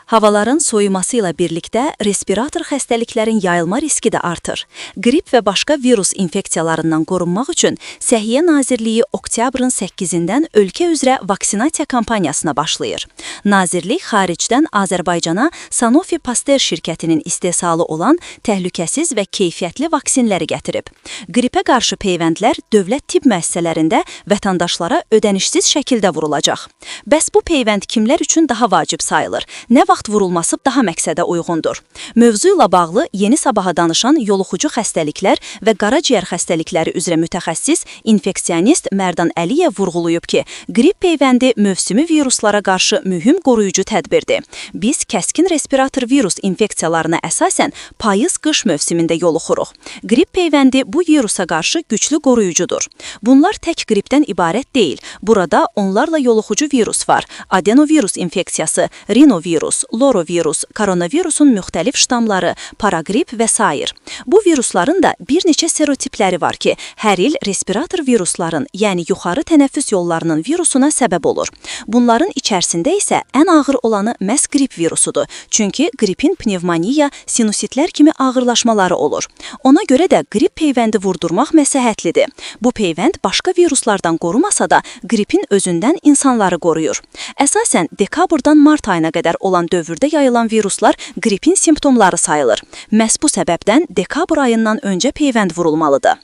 Havaların soyuması ilə birlikdə respirator xəstəliklərin yayılma riski də artır. Qrip və başqa virus infeksiyalarından qorunmaq üçün Səhiyyə Nazirliyi oktyabrın 8-dən ölkə üzrə vaksinasiya kampaniyasına başlayır. Nazirlik xaricdən Azərbaycana Sanofi Pasteur şirkətinin istehsalı olan təhlükəsiz və keyfiyyətli vaksinləri gətirib. Qripə qarşı peyvəndlər dövlət tibb müəssisələrində vətəndaşlara ödənişsiz şəkildə vurulacaq. Bəs bu peyvənd kimlər üçün daha vacib sayılır? Nə vaxt vurulması daha məqsədə uyğundur? Mövzu ilə bağlı Yeni Sabaha danışan yoluxucu xəstəliklər və qaraciyər xəstəlikləri üzrə mütəxəssis infeksionist Mərdan Əliyev vurğulayıb ki, qrip peyvəndi mövsümi viruslara qarşı mühüm qoruyucu tədbirdir. Biz kəskin respirator virus infeksiyalarına əsasən payız-qış mövsümündə yoluxuruq. Qrip peyvəndi bu virusa qarşı güclü qoruyucudur. Bunlar tək qripdən ibarət deyil. Burada onlarla yoluxucu virus var. Adenovirus infeksiyası, rinovirus, lorovirus, koronavirusun müxtəlif ştamları, paraqrip və sair. Bu virusların da bir neçə serotipləri var ki, hər il respirator virusların, yəni yuxarı tənəffüs yollarının virusuna səbəb olur. Bunların içərisində isə ən ağır olanı məhz qrip virusudur. Çünki qripin pnevmoniya, sinusitlər kimi ağırlaşmaları olur. Ona görə də qrip peyvəndi vurdurmaq məsləhətlidir. Bu peyvənd başqa viruslardan qorumasa da qripin özündən insanları qoruyur. Əsasən dekabrdan mart ayına qədər olan dövrdə yayılan viruslar qripin simptomları sayılır. Məhz bu səbəbdən dekabr ayından öncə peyvənd vurulmalıdır.